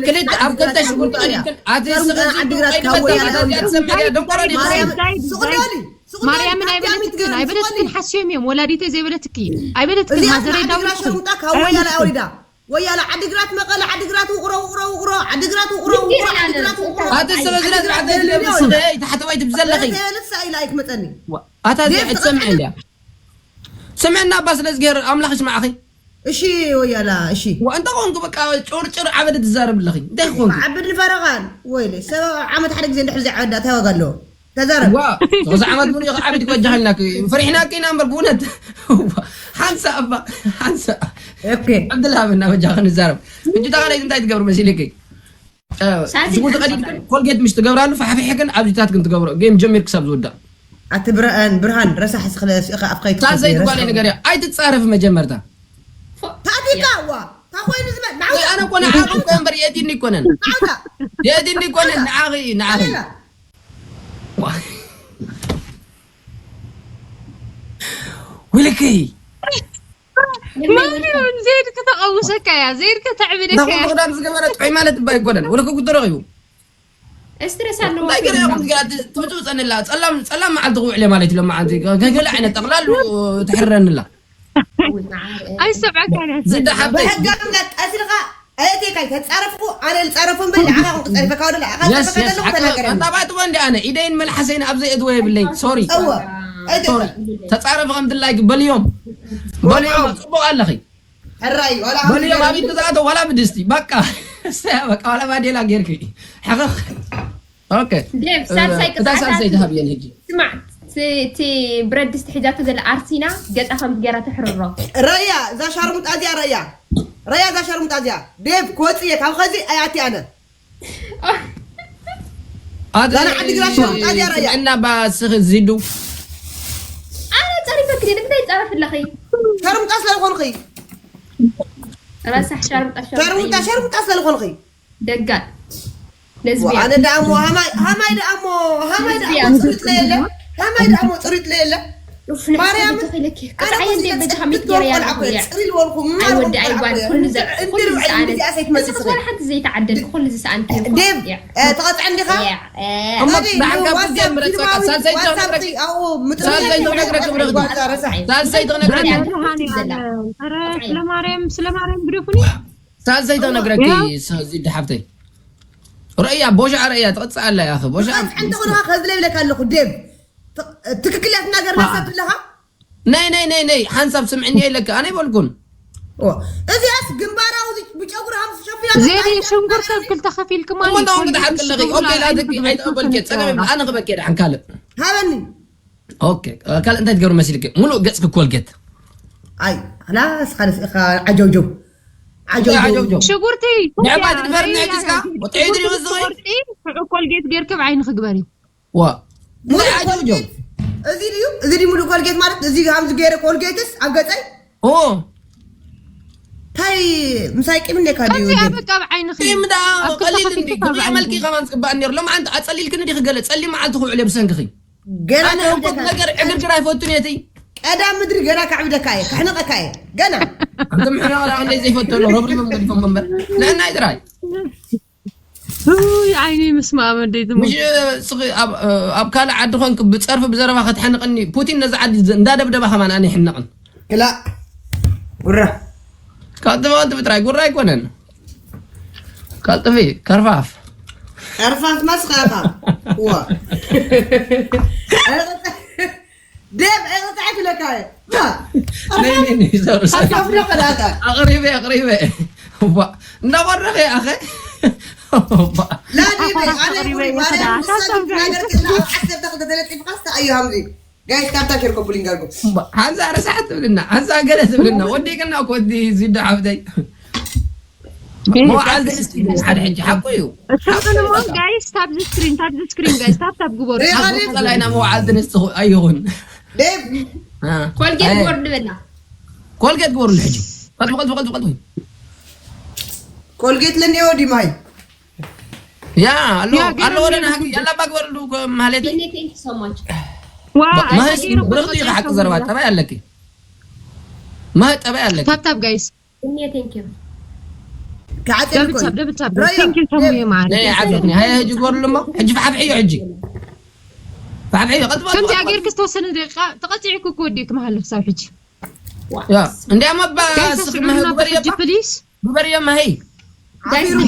ክልተ ኣብ ክልተ ሽጉርቲ ቀዲድክን ኣቲ ስቕ ኢልክን ዓዲግራት ካብ ወያነ ኣውሪዳ። ትሰምዕ እያ ደንቆሮ ዲኻ? ማርያም፣ ዛይድ፣ ስቕ ዛይድ። በሊ፣ ስቕ በሊ፣ ማርያምን ኣዳሚት ኣይበለትክን፣ ግን ኣይበለትክን፣ ሓስዮም እዮም። ወላዲተይ ዘይበለትኪ፣ ኣይበለትክን፣ እዚኣ ማዘረይ ዓዲግራት ዳውልኩ። ሸርሙጣ ካብ ወያነ ኣውሪዳ። ወያነ ዓዲግራት መቐለ፣ ዓዲግራት ውቕሮ፣ ውቕሮ፣ ውቕሮ፣ ዓዲግራት ውቕሮ፣ ውቕሮ፣ ዓዲግራት ውቕሮ። ኣቲ ስቕ ስለ ዓዲግራት ዝዓደል ዘለኒ ስለ እያ። ታሕተዋይ ትብዘለኺ። ዘይበለት ሳኢላ ኣይትመፀኒ። ዋ፣ ኣታ እዚኣ ዴቭ ትሰምዕ ትቐጥዕኒ። እንድያ። ስምዕና እባ ስለ ዝገር ኣምላኽ ይስማዕኺ። እሺ ወያላ፣ እሺ። ወ-፣ እንተ ኾንኩ በቃ ጭርጭር ዓበደ ትዛረብ ኣለኺ። እንታይ ኾንኩ? ዓብድ ንፈረቓን። ወይለ፣ ሰብ ዓመት ሓደ ግዜ እንድሕር ዘይዓበዳ እንታይ ዋጋ ኣለዎ? ተዛረብ። ዋ፣ ሶስት ዓመት ሙሉ ኢኻ ዓብድ ክበጃኻ ኢልናኪ። ፈሪሕናኪ ኢና እምበር ብእውነት። ዋ፣ ሓንሳእ እባ፣ ሓንሳእ። ኦኬ። ዕድል ሃበና በጃኻ ንዛረብ። ሕጂ እታ ካልኣይቲ እንታይ ትገብሪ መሲልኪ? እ፣ ሳዚ ሽጉርቲ ሓንሳእ ቀዲድክን ኮልጌት ምሽ ትገብራሉ፣ ፋሕፊሕክን ኣብዚታት ግን ትገብሮ። ጌም ጀሚር ክሳብ ዝውዳእ። ኣቲ ብርሃን፣ ብርሃን፣ ረሳሕ ስኽለ ስኢኻ ኣፍካ ይትኸፍት፣ ሳልሰይቲ ረሳሕ። ጓለይ ንገርያ፣ ኣይትጻረፊ መጀመርታ። ፎ-፣ ታቲካ ያ። ዋ፣ ታ ኮይኑ ዝመ-፣ ናውታ። ወይ ኣነ እኮ ንዓኺ እኮ እምበር የእቲኒ ኣይኮነን። ናውታ። የእቲኒ ኣይኮነን፣ ናውታ። ንዓኺ፣ ንዓኺ። ኣበባ። ዋ። ውልከይ። ማርያም፣ ዘይድ ከተቐውሰካ እያ፣ ዘይድ ከተዕብደካ እያ። ክዳን ዝገበረ ጥዑይ ማለት እባ ኣይኮነን። ወለኮ ጉድ ተረኺቡ። ስትረስ ኣለዎ እንታይ ገለ ፊልም። ኢኹም ትገ-፣ ትምጽውጸንላ? ጸላም፣ ጸላም መዓልቲ ክውዕል እየ ማለት እዩ፣ ሎመዓልቲ። ገ-፣ ገለ ዓይነት ጠቕላሉ ትሕረንላ። ወይ መዓር፣ እ፣ ኣይሰምዐካን እያ። ዝዳ ሓብተይ። ብሕገ እምነት ቀሲልካ ኣየቴካይ ተጻረፍኩ፣ ኣነ ልጻረፎም በል፣ ንዓኻ ኹን ክጸርፈካ ወደ ንዓኻ የስ፣ ጸርፈካ የስ፣ ዘለኹ ሓቂ ተናገረኒ። ኣንታ ባትቦ እንዲ ኣነ ኢደይን መልሓሰይን ኣብ ዘየእትወ የብለይ። ሶሪ። እወ። ኣይተ- ሶሪ። ተጻረፍ ከም ድላይክ በልዮም። በልዮም፣ ጽቡቕ ኣለኺ። ሕራይ፣ ዋላ በልዮም፣ ሓንቲ ኣብ ኢድ ዝኣተው ዋላ ብድስቲ። በቃ። እሰያ፣ በቃ፣ ዋላ ባዴላ ጌርኪ። ሕኸኽ። ኦኬ። ዴቭ፣ ሳልሳይ እታ ቅጽዓት ሳልሰይቲ ኣትዩ። ሃብየን ሕጂ። ስማዕ፣ እቲ፣ እቲ ብረት ድስቲ ሒዛቶ ዘላ ኣርሲና ገጻ ከምዚ ገይራ ተሕርሮ። ረያ፣ እዛ ሻርሙጣ እዚኣ ረያ። ረያ፣ እዛ ሻርሙጣ እዚኣ። ዴቭ፣ ክወጽእ እየ፣ ካብ ኸዚ ኣይኣቲ ኣነ። ኣቲ ዛና ዓዲግራት ሻርሙጣ እዚኣ ረያ። እና ባስኽ ዚዱ። ኣነ ጸሪፈኪ ድየ፣ ንምንታይ ትጻረፊ ኣለኺ? ሻርሙጣ ስለ ዝኾንኺ። ረሳሕ ሻርሙጣ፣ ሻርሙጣ ሻርሙጣ፣ እዩ። ሻርሙጣ ስለ ዝኾንኺ። ደጋል። ሌዝቢያን። ኣነ ደኣ እሞ ሃማይ፣ ሃማይ ደኣ እሞ፣ ሃማይ ደኣ እሞ ሌዝቢያን። ጽሩይ ጥለ የለ። ሃማይ ደኣ እሞ ጽሩይ ጥለ የለ። ኡፍ፣ ንዓኻ ማርያም፣ ተኺለኪ። ኣነ ክትዓየ እኮ እንደ በጃኻ ሚት ክትወልቆ ገርያ ቆልዓ እኮ እየ። እያ። ጽሩይ ልወልኩ፣ እማ ጽሩይ ኣይወዲ ቆልዓ ኣይጓል፣ እኮ እየ። ኩሉ ዘ-፣ እንድሪ ኩሉ ውዒ ዝሰኣነ። እንድዚኣ ሰይት መጽእ ስኺ። ወላ ሓንቲ ዘይተዓደልኪ፣ ኩሉ ዝሰኣንኪ እኮ። ዴቭ፣ እያ። እ፣ ትቐጽዐ እንዲኻ? እያ፣ እያ። እሞ ኣበይ? ብሓንካ ዋትሳፕ፣ ጉዳይ ምረጸካ፣ ፊልማዊ ሳልሰይቲ ዋትሳፕ፣ ክነግረኪ። ኣዎ፣ ምጥሪ ሳልሰይቲ ክነግረኪ፣ ምረጸካ። ብረኽቲ። ሳልሰይቲ ክነግረኪ። ብርሃን እያ ዘላ። ኣለ። ኧረ፣ ስለ ማርያም፣ ስለ ማርያም ግደፉኒ። ሳልሰይቲ ክነግረኪ፣ ያ። ስ-፣ ዚድ ሓብተይ። ረእያ፣ ቦሻ ረእያ፣ ትቐጽእ ኣላ፣ ያኸ፣ ቦሻ። ብቐጥታ እንተ ኾንካ ከዝለ ይብለካ ኣለኹ፣ ዴቭ። ት-፣ ትክክል እያ ትናገር፣ አ። ናሳ ትብለኻ? ናይ፣ ናይ፣ ናይ፣ ናይ፣ ሓንሳብ ስምዕኒ ኢለካ፣ ኣነ ኣይበልኩን። ኦ፣ እዚኣስ ግንባራ፣ እዚ ብጨጉሪ ሃምስ ሸፊና ዜኒ፣ እንታይ ሽንጉርቲ ትበሃል? ክልተ ከፊልክማ እሞ እንታይ ይኮን ክትሓቂ ኣለኺ? ሽንጉርቲ ኦኬ፣ ላትኪ፣ ኣይንፈልጦ። ኣይተቐበልኪ፣ ጸገም የብላ፣ ኣነ ክበኪ፣ ድሓን ካልእ። ሃበኒ። ኦኬ፣ ካልእ እንታይ ትገብሪ መሲልኪ? ሙሉእ ገጽኪ ኮልጌት። ኣይ፣ ኸላስ፣ ኸላስ፣ ኢኻ ዓጀውጀው። ዓጀውጀው። ዓጀውጀው። ሽጉርቲ፣ ንዕባ ትድፈር፣ ንዕኪስካ፣ ወጥዒ ድሪ ወዝኺ? ሽጉርቲ፣ ሽዑ ኮልጌት ጌርኪ ብዓይንኺ ግበሪ። ዋ። ሙሉእ እንታይ ዓጀውጀው? ኮልጌት፣ እዚ ድዩ? እዚ ድዩ ሙሉእ ኮልጌት ማለት? እዚ ሃምዚ ገይረ ኮልጌትስ ኣብ ገጸይ? ኦ። ታይ፣ ምሳይ ቂም እንዴካ ድዩ? ከምዚ በቃ ብዓይንኺ። ቂም ደኣ ኣብ ክልተ ቀሊል ከፊልኪ እንዲ፣ ካብ ግብሪ ብዓይንኺ። መልኪ ከማን ዝግባእ ነይሩ። ሎማዓንቲ ኣጸሊልክኒ ዲኺ ገለ? ጸሊም መዓልቲ ክውዕል እየ ብሰንክኺ። ገና ኣነ ክዕብደካ። እኮ ነገር ዕግርግር ኣይፈቱን እየ። ቀዳም ምድሪ ገና ክዕብደካ እየ፣ ከሕንቐካ እየ። ገና። ኣንተ ምሕራቕ ደኣ ክንደይ ዘይፈቱ ኣሎ፣ ረብሪቦም ገዲፎም እምበር። ንዕናይ ጥራይ። ውይ፣ ዓይኒ ምስማዕ መደይ ትሙ። ምሽ፣ ስኺ ኣብ፣ ኣብ ካልእ ዓዲ ኾንክ ብጸርፊ ብዘረባ ከተሕንቕኒ፣ ፑቲን ነዚ ዓዲ ዝ-፣ እንዳደብደባ ከማን ኣነ ይሕነቕን። ክላእ። ጉራ። ካልጥፊ፣ ካልጥፊ ጥራይ፣ ጉራ ኣይኮነን። ካልጥፊ፣ ከርፋፍ። ከርፋፍ መስኻኻ። ዋ። ዴቭ፣ ኤረ፣ ጻዕት ለካ እየ። ነይ፣ ነይ፣ ነይ፣ ዞር፣ ዞር። ሓሳብ ነው ከዳታ። ኣቕሪበ፣ ኣቕሪበ። እባ፣ እንዳቆረበ ኣኸ። እባ። ላ፣ ዴቭ፣ ኣነ ኣቕሪበ፣ ይኹን፣ ማርያም፣ ከዳ፣ ንሳ ሓሳብ ግን ትናገር ጋር። ከላ፣ ኣብ ዓሰርተ ክልተ ተለጢፍካ፣ ስታ እዩ ሃምዚ። ጋይስ፣ ካብታ ኬር ኮፕሊንግ ኣድርጎ። እባ፣ ሓንሳ ረሳሕ ትብልና፣ ሓንሳ ገለ ትብልና። ወደይ ከና እኮ፣ ወዲ ዚዶ ሓብተይ። መውዓል ትንስቲ ግን ሓደ ሕጂ ሓቁ እዩ። እሱ ሓቁ ግን እሞ እዩ። ጋይስ፣ ታብ ዘ ስክሪን፣ ታብ ዘ ስክሪን፣ ጋይስ፣ ታብ ታብ ግበሩ። ሪኻ ኣብ ዴቭ? ቀላይና መውዓል ትንስቲ ኣይኹን። ዴቭ? አ። ኮልጌት ኣይ። ቦርድ በላ። ኮልጌት ግበሩሉ ሕጂ። ቀልጡ፣ ቀልጡ፣ ቀልጡ፣ ቀልጡ። ኮልጌት ለኔ ወዲ ማይ። ያ፣ ኣሎ፣ ያ፣ ገና ኣሎ፣ ወደ ነው። ናህዲ፣ ያላ ባግበርሉ ኮ-፣ ማለተይ። ቢኒ፣ thank you so much። ዋ፣ ባ-፣ ማህስ፣ ኣይ፣ ብርኽቲ ኢኻ ሓቂ ዘረባ፣ ጠባይ ኣለኪ። ማህ፣ ጠባይ ኣለኪ። ታብ ታብ ጋይስ። እኔ፣ thank you። ክዓጽየልኩ ደብል እዩ። ታብ ደብል ታብ ረዮ፣ thank you ተሙየ ማዓረ ናይ ዓጸትኒ ሃይ ሕጂ ግበርሉ እሞ ሕጂ ፋሕፍሕዮ ሕጂ ፋሕፍሕዮ ቀጥበ ከምዚኣ ጌርክ ዝተወሰነ ደቂቃ ተቐፂዕኩ ክወዲእክ መሃለፍ ሳብ ሕጂ ያ እንዲያማ ባ ስክ መህ ስዑሩና ግበርዮ ሕጂ ፕሊስ ግበርዮ ማሂ ዓፊሩ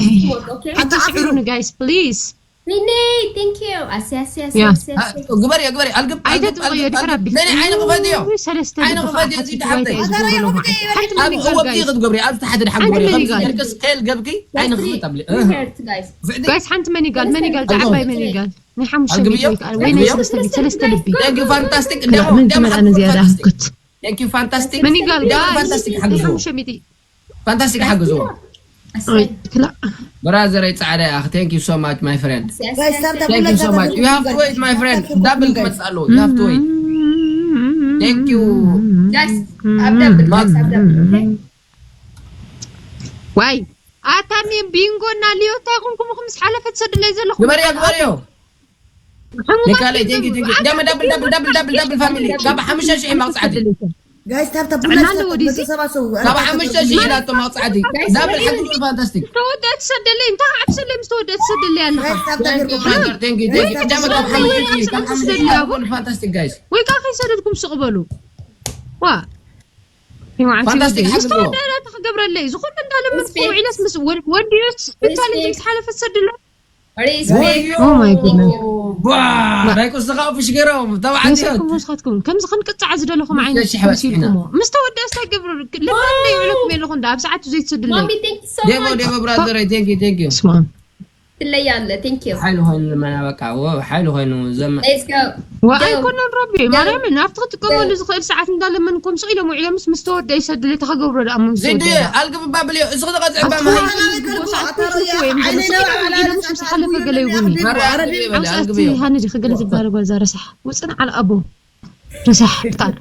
ኣትስዕሩኒ ጋይስ ፕሊስ Renee, thank you. ኣስያስ ያስ ያ። ያስ ያስ ግበርዮ ግበርዮ ኣልግብ ኣይተጥቕዮ ድሕር ኣቢልካ ነኒ ዓይኒ ክፈትዮ ሰለስተ ዓይኒ ልቢ ክፈትዮ ከኣ እዚ ሓንቲ ድሓብተይ ባይታ እዩ ዝገብረሎም። ሓንቲ ኣብ መኒጋል እወቂ ጋይስ ክትገብሪ ኣብዚ ታሕቲ ድሓን ሓንቲ ግበሪ መኒጋል። ከምዚ ርቅስ ከል ገብኪ ዓይኒ ክፈት ኣብሊ We heard, guys. ጋይስ ሓንቲ መኒጋል መኒጋል ኣልግብዮ። ዓባይ መኒጋል ናይ ሓሙሽተ ኣልግብዮ። ቤት ወይ ከዓ ወይ ናይ ኣልግብዮ። ሰለስተ ቤት ሰለስተ ልቢ Thank you fantastic ክላእ ምን ትመልኣነ ዝያዳ ኣፍክት Thank you fantastic መኒጋል ጋይስ Fantastic ሓግዝዎ። ሓሙሽተ ሚእቲ Fantastic ሓግዝዎ ክላእ ብራዘረይ ጻዕዳ ኣኽ thank you so much my friend ጋይስ ታብታብ Thank you so much you have to wait my friend double ክመጽእ ኣለዎ you have to wait Thank you Guys, ኣብ ደብል guys, ኣብ ደብል. Okay? ዋይ ኣታ ሜን ቢንጎ እና ሊዮ እንታይ ኮንኩም ምስ ሓለፈ ትሰድለይ ዘለኹም ግበርዮ ግበርዮ ሕሙማት ሚካኤል thank you ትገብሩ። thank you ደም double double double double double family ካብ ሓሙሽተ ሺሕ መቕጻዕቲ ጋይስ ታብታብ ጥዕና ኣለዎ ድዩ? ተሰባሰቡ ካብ ሓሙሽተ ሺሕ ኢላቶ መቕጻዕቲ double ሓግዝዎ fantastic ተወደ ትሰደለይ እንታይ ዓብሰለይ ምስ ተወደ ትሰደለይ ኣለኻ ጋይስ ታብታብ Thank you ጌርኩም brother thank you thank you ጃማ ካብ ሓሙሽተ ሺሕ ካብ ሓሙሽተ ሺሕ ሓግዝዎ fantastic guys ወይ ከዓ ከይሰደድኩም ስቕ በሉ ዋ Fantastic ሓግዝዎ ዝተወደደ ተክገብረለይ ዝኾነ እንዳለመንኩ ውዒለስ ምስ ወዲዮስ ብቻለንጅ ምስ ሓለፈ ትሰድለ Respect. Oh my goodness. ዋ ናይ ቁስኻ ፍሽ ገይሮም ተባዓትዮ ንስኹም ወስኻትኩም ከምዚ ክንቅፃዕ ዝደለኹም ዓይነት ሽሕ በፂሕና። መሲልኩሞ ምስ ተወደስ እንታይ ገብሩ ልባ እንደ ይብለኩም የለኹ እንዳ ኣብ ሰዓቱ ዘይትስድለይ Mommy, thank you so ዴቦ much. ዴቦ ብራዘረይ thank you thank you ስማ ትለይ ኣለ. Thank you. ሓይሊ ኮይኑና በቃ ዎ ሓይሊ ኮይኑ ዘመ Let's go. ዋ ኣይኮነን ረቢ ማርያምን ኣብቲ ክትጥቀመሉ ዝኽእል ሰዓት እንዳለመንኩም ስቕ ኢሎም ውዒሎምስ ምስ ተወደ ይሰድለይ ተኸገብሮ ደኣ ምስ ዜድ ተወደ ኣልግብ ባብልዮ እዚ ክተቐፅዕ ባ ሓለፈ ገለ ይውኒ ማርያም ይበል ኣልግብዮ ሓንቲ ሃኒ ዲኺ ገለ ዝበሃል ጓል እዛ ረሳሕ ውፅን ዓል ኣቦ ረሳሕ ፍጣር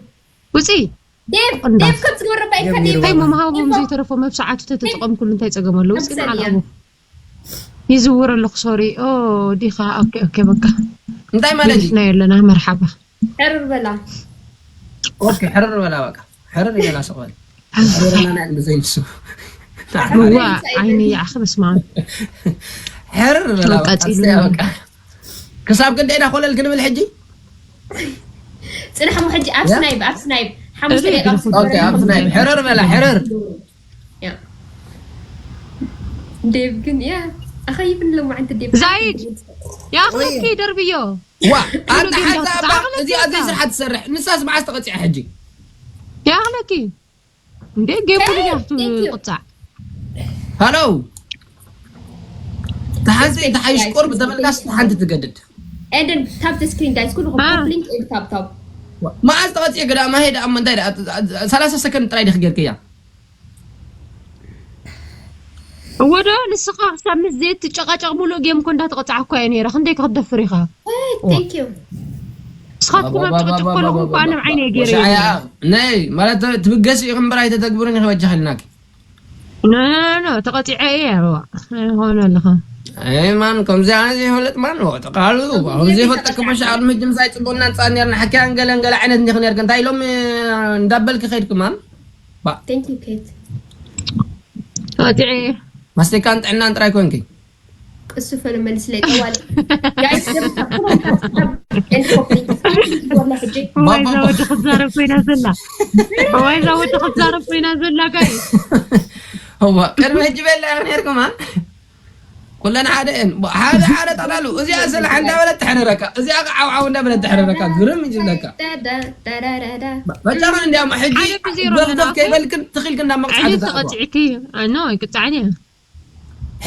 ውፂ ዴቭ እንዳ- ዴቭ ከም ዝገብረ ባይካ ዴቭ እንታይ መምሃቦም ዘይተረፎ መብሰዓቱ ተተጠቐምኩሉ እንታይ ፀገም ኣለዎ ውፅን ዓል ኣቦ ይዝውር ኣለኹ ሶሪ ኦ ዲኻ ኦኬ ኦኬ በቃ እንታይ ማለት እዩ ና የለና መርሓባ ሕርር በላ ኦኬ ሕርር በላ በቃ ሕርር ይበላ ሰቆል ሕርርና ናይ ብዘይ ንሱ ዋ ዓይኒ ይዓኸ በስማ ሕርር በላ በቃ ቀፂሉ። እስያ በቃ ክሳብ ክንደይ ኢና ኮለል ክንብል ሕጂ ፅንሕ ሞ ሕጂ ኣብ ያ? ስናይብ ኣብ ስናይብ ሓሙሽተ እሪ ደቂቃ ግደፉ። ኦኬ ኣብ ስናይብ ሕርር በላ ሕርር ያ ዴቭ ግን ያ ኣኸይብን ሎማዓንቲ ዴቭ ዛይድ ያኽለኪ ደርብዮ ዋ ኣንተ ሓንታ እባ እዚኣ ዘይ ስርሓ ትሰርሕ ንሳስ መዓስ ተቐፂዓ ሕጂ ያኽለኪ እንዴ ጌሙ ድያቱ Thank you. ቁፃዕ ሃሎ ተሓዚ ተሓይሽ ቁርብ ተመልካስ ሓንቲ ትገድድ And then tap the screen, guys. ኩሉ Ah. ኮፕሊንግ ኤድ ታፕ ታፕ መዓዝ ተቐፂ ግዳ ማሄ ደኣ እሞ እንታይ ደኣ ሰላሳ ሰከንድ ጥራይ ዲኺ ጌርክያ እወዶ ንስኻ ክሳብ ምስ ዘይትጨቃጨቕ ሙሉእ ጌም እኮ እንዳተቐፃዕኩ እየ ነይረ ክንደይ ክትደፍር ኢኻ Thank you. ንስኻትኩም ኣብ ጭቅጭቅ ከለኹም እኮ ኣነ ብዓይነ እየ ገይረ ወሻያ ነይ ማለት ትብገስ ኢኹም እምበር ኣይተተግብሩን ኢኺ በጃኺ ኢልናኪ ኖ ኖ ኖ ተቐፂዐ እየ ዋ ሆነ ኣለኻ ኣይ ማን ከምዚ ኣነ ዘይፈልጥ ማን ወጥቃሉ ከምዚ ይፈልጠክ መሻ ኣብ ምጅ ምሳይ ፅቡቅና ንፃ ነርና ሓኪያን ገለን ገለ ዓይነት እንዲክ ነርክ እንታይ ኢሎም እንዳበልክ ከይድክ ማን Thank you, Kate. ተቐፂዐ እየ ማስቲካን ጥዕናን ጥራይ ኮንኪ ቅሱ ፈለ መልስለይ ጠዋል ጋይስ ወላ ሕጂ እዋይ እዛ ወዲ ክትዛረብ ኮይና ዘላ እዋይ እዛ ወዲ ክትዛረብ ኮይና ዘላ ጋይ እዋ ቅድሚ ሕጂ በላ ነርኩም ማ ኩለን ሓደ እየን ሓደ ሓደ ጠላሉ እዚኣ ስለ ሓንዳ በለት ትሕረረካ እዚኣ ዓውዓው እንዳ በለት ትሕረረካ ግርም እዩ ዝብለካ በጫኻ እንዲያማ ሕጂ ሓደ ብዜሮ ገፍገፍ ኣለና። ከይበልክን ትኺልክ እንዳ መቕፃዕቲ ዓይነት ትኣትዋ ተቐፂዕኪ ኖ ቅፃዕኒ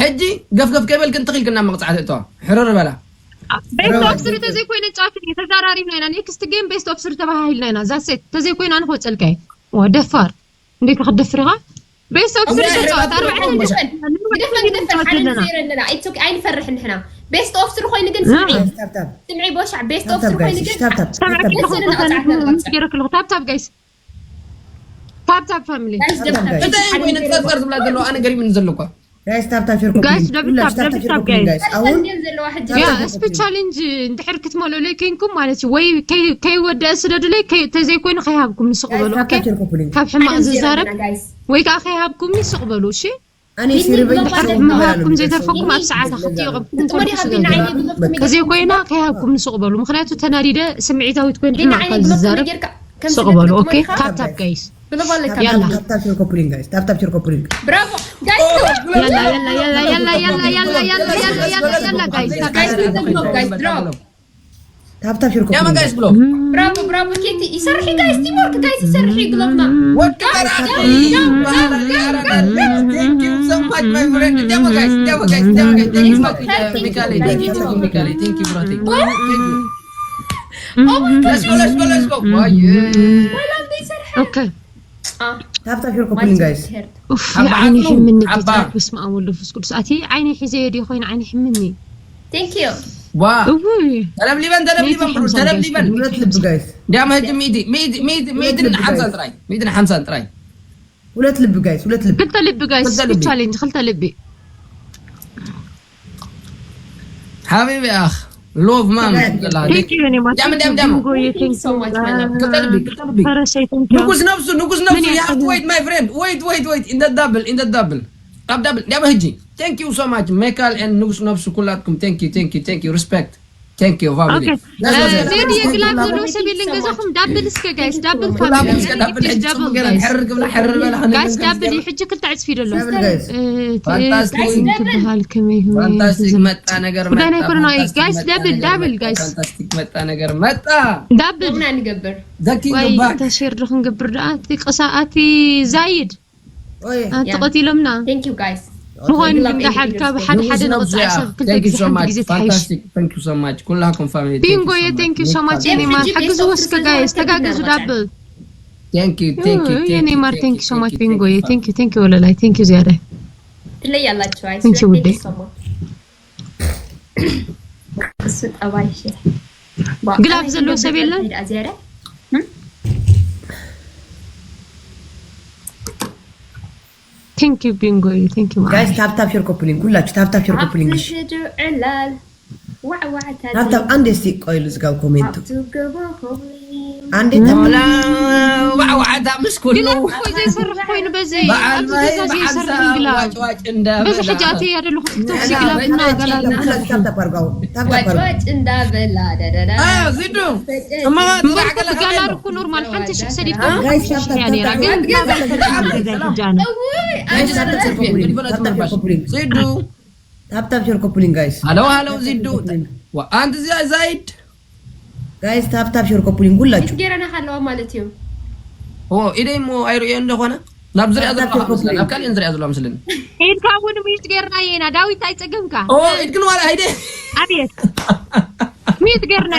ሕጂ ገፍገፍ ከይበልክን ትኺልክ እንዳ መቕፃዕቲ እተዋ ሕርር በላ ቤስት ኦፍ ስሪ ተዘይኮይነ ጫወት ተዛራሪብና ኢና ኔክስት ጌም ቤስት ኦፍ ስሪ ተባሃሂልና ኢና ዛሴት ተዘይኮይነ ኣነ ክወፀልካ እየ ዋ ደፋር እንዴት ክደፍር ኢኻ ቤስት ኦፍ ስሪ ተጫወት ኣርባዕተ ግደፈን ግደፈን ሓደ ዜሮ ኣለና። It's okay. ኣይንፈርሕን ንሕና ቤስት ኦፍ ስሪ ኮይኑ ግን ስምዒ ታብታብ ስምዒ ቦሻዕ ቤስት ኦፍ ታብታብ ስሪ ኮይኑ ጋይስ ግን ታብታብ ሰምዐ ታብታብ ክልኹም ተዛሪብኩም ምስ ገይረ ክልኹ ታብታብ ጋይስ ታብታብ ፋሚሊ ጋይስ ደብተር እንታይ ኮይኑ ፀርፀር ዝብላ ዘለዋ ኣነ ገሪምኒ ዘለኳ ጋይስ ታብታብ ፌር ኮፒ ጋይስ ሊንክ ደብል ሁላችሁ ታብ ደብል ታብታብ ፌር ታብ ኮፒ ጋይስ ሊንክ ጋይስ አሁን ደም ዘለዋ ሕጂ ያ ታብታብ ስፒድ ቻሌንጅ እንድሕር ክትመልኡለይ ኮንኩም ማለት እዩ ወይ ከይ- ከይወደአ ስደዱለይ ከይ- ተዘይኮይኑ ከይሃብኩም ንስቕ በሉ ኦኬ ታብታብ ፌር ኮፒ ሊንክ ካብ ሕማቕ ሓደ ዜሮ ዝዛረብ ኣለና ጋይስ ወይ ከዓ ከይሃብኩም ንስቕ በሉ እሺ ኣነ ቢኒ ሲርበይ ብሎክ ሽሮ ኣለ። ምበላ ምሃብኩም ነው ዘይተርፈኩም ኣብ የሚመስለኝ። ሰዓታ ለዛ ክትዮ ነው። ከም ትንኮሉ ግጥሞ ዲኻ ቢኒ ዓይነ ብሎክ ከዘይኮይና ከይሃብኩም ንስቕ በሉ። ምክንያቱ ተናዲደ ስምዒታዊት ኮይን ቢኒ ሕማቕ ዓይነ ካብ ብሎክ ዝዛረብ ነገር ከም ስቕ በሉ። ኦኬ ግጥሞ ዲኻ ታፕታፕ ጋይስ ብሎ ባለ ታፕ ያላ። ታፕ ታፕ ሼር ኮፕሊንግ ጋይስ። ታፕ ታፕ ሼር ኮፕሊንግ። ብራቮ ጋይስ ያላ ያላ ያላ ያላ ያላ ያላ ያላ ያላ ያላ ያላ ያላ ጋይስ ጋይስ ብሎክ ጋይስ ድሮፕ ታፕ ታፕ ሼር ያመ ኮፕሊንግ ጋይስ ብሎ ብራቮ ብራቮ ኬቲ ይሰርሒ ጋይስ ቲምወርክ ጋይስ ይሰርሒ ግሎብና ወዲ ቀራቲ ይባላል። Thank you so much my friend. Demo guys, demo guys, demo guys. Thank you so much. Mikali, thank you so much Mikali. Thank you brother. Thank you. Oh my god Let's go, let's go, let's go. Why? ሰላም ዘይሰርሐ ኦኬ ታፕ ታፕ ሼር ኮፕሊንግ ጋይስ። ኡፍ ሓባ ዓይኒ ዓጽሙ፣ ሕምኒ ሓባ። ጌታ በስመ ኣብ ወልድ መንፈስ ቅዱስ ኣቲ ዓይኒ ሒዘዮ ድየ ኮይነ ዓይኒ ሕምኒ Thank you ዋ እውይ ተለብሊበን ተለብሊበን ናይቲ ብሩ ሓምሳ ተለብሊበን። ጋይስ ሁለት ልቢ ጋይስ። ዳማ ህጂ ሚእቲ ሚእቲ ሚእቲ ሚእቲ ልቢ ሓምሳን ጋይስ። ጥራይ ሚእቲ ሓምሳን ጥራይ። ሁለት ልቢ ጋይስ። ሁለት ልቢ። ክልተ ልቢ ጋይስ ክልተ ልቢ። ቻሌንጅ ክልተ ልቢ ሓቢቢ ኣኽ ሎቭ ማም ዘላ Thank you የኔ ማር ዳም ዳም ዳም ቢንጎዬ thank so you much my love ክልተ ልቢ ክልተ ልቢ። ፈረሰይ thank you ንጉስ ነብሱ ንጉስ ነብሱ ምን you have to ያክል? Wait my friend, wait wait wait in the double in the double. ኣብ ዳብል ዳማ ህጂ thank you so much Michael and ንጉስ ነብሱ ኩላትኩም thank you thank you thank you respect. Thank you family. Okay. ሜዲ የግላብ ዘለዎ ሰብ የለን ገዛኹም ዳብል እስከ ጋይስ ዳብል ኩላትኩም ፋሚሊ እስከ ዳብል ሕጂ ዳብል ጽቡቅ ገለ ጋይስ ሕርር ግብላ ሕርር በላ ጋይስ ዳብል እዩ ሕጂ ክልተ ዕጽፊ ደሎ ዳብል ጋይስ። Fantastic. ክበሃል ከመይ Fantastic መጣ ነገር ጉዳይ ናይ መጣ። ኮሮና Fantastic ጋይስ መጣ ዳብል ነገር ዳብል መጣ። ጋይስ Fantastic መጣ ነገር መጣ። ዳብል ና ንገብር The king ወይ of back. ተሸር ዶ ክንገብር ደኣ እቲ ቅሳ ኣቲ ዛይድ ኦይ ኣቲ ቀቲሎምና Thank you guys ምዃኑ Love ግን ሓደ and ካብ respect. ሓደ ንጉስ ሓደ ነብሱ ንቕፃዕ እያ። ሰብ ክልተ Thank you ግዜ so ሓንቲ much. ግዜ ትሓይሽ Fantastic. Thank you so much. ኩላኩም family. Thank you ቢንጎዬ so much. thank you so much Michael. የኔ ማር Thank you. ሓግዝዎ እስከ ጋይስ ተጋገዙ ዳብል Thank you. Thank you. Thank you. የኔ ማር Thank thank you. you so much Thank you. ቢንጎዬ Thank you. thank you thank you ወለላይ thank you ዝያዳይ ትለያላችሁ I Thank you swear. ውዴ። Thank you so much እሱ ጠባይ ሽ ግላብ ዘለዎ ሰብ የለን? ዝያዳ thank you ቢንጎዬ thank you ማር ጋይስ ታፕ ታፕ ሼር ኮፕሊንግ ሁላችሁ ታፕ ታፕ ሼር ኮፕሊንግ እሺ። ትስዱ ዕላል ዋዕዋዕታ ታፕ ታፕ አንድ እስቲ ቆይሉ ዝጋብ ኮሜንቱ ትገባኹም አንዴ ዋዕዋዕታ ምስ ኩሉ ግላብ እኮ ዘይሰርሕ ኮይኑ በዚ በዓል ኣብዚ ማይ ገዛ በዓል ዘይሰርሕ ሰላም ግላብ ዋጭዋጭ በዚ ሕጂ እንዳበላ ኣተይ ያደለኹ ቲክቶክ ግላብ እና ጋላ ሁላችሁ ታፕ ታፕ አርጋው ታፕ ታፕ አርጋው ዋጭዋጭ እንዳበላ ደደዳ አ፣ ዝዱ እመቓ እምበር ኩሉ ጋላ ርኩ ኖርማል ሓንቲ ሽሕ ሰዲድካ ጋይስ ሽሕ ታፕ እያ ታፕ ነይራ ታፕ ግን ታፕ ግላብ ታፕ ኣይተረፈን ታፕ ገዛ ጃና እውይ ጋይስ ታፕ ታፕ ሼር ኮፕሊንግ ዝዱ ታፕ ታፕ ሼር ኮፕሊንግ ጋይስ ሃሎ ሃሎ ዝዱ ዋ ኣንቲ ዚያ ዛይድ ጋይስ ታፕ ታፕ ሼር ኮፕሊንግ ሁላችሁ ገረና ካለዋ ማለት እዩ ኦ ኢደይ ሞ ኣይርእዮ እንደኾነ ናብ ዝሪያ ዘለዋ መስለን ኣብ ካልእ ዝሪያ ዘለዋ መስለን ኢድካ እውን ሚዩት ጌርና ኢና ዳዊት ኣይፀገምካ ኦ ኢድክን ዋላ ሃይደ ኣብየት ሚዩት ጌርና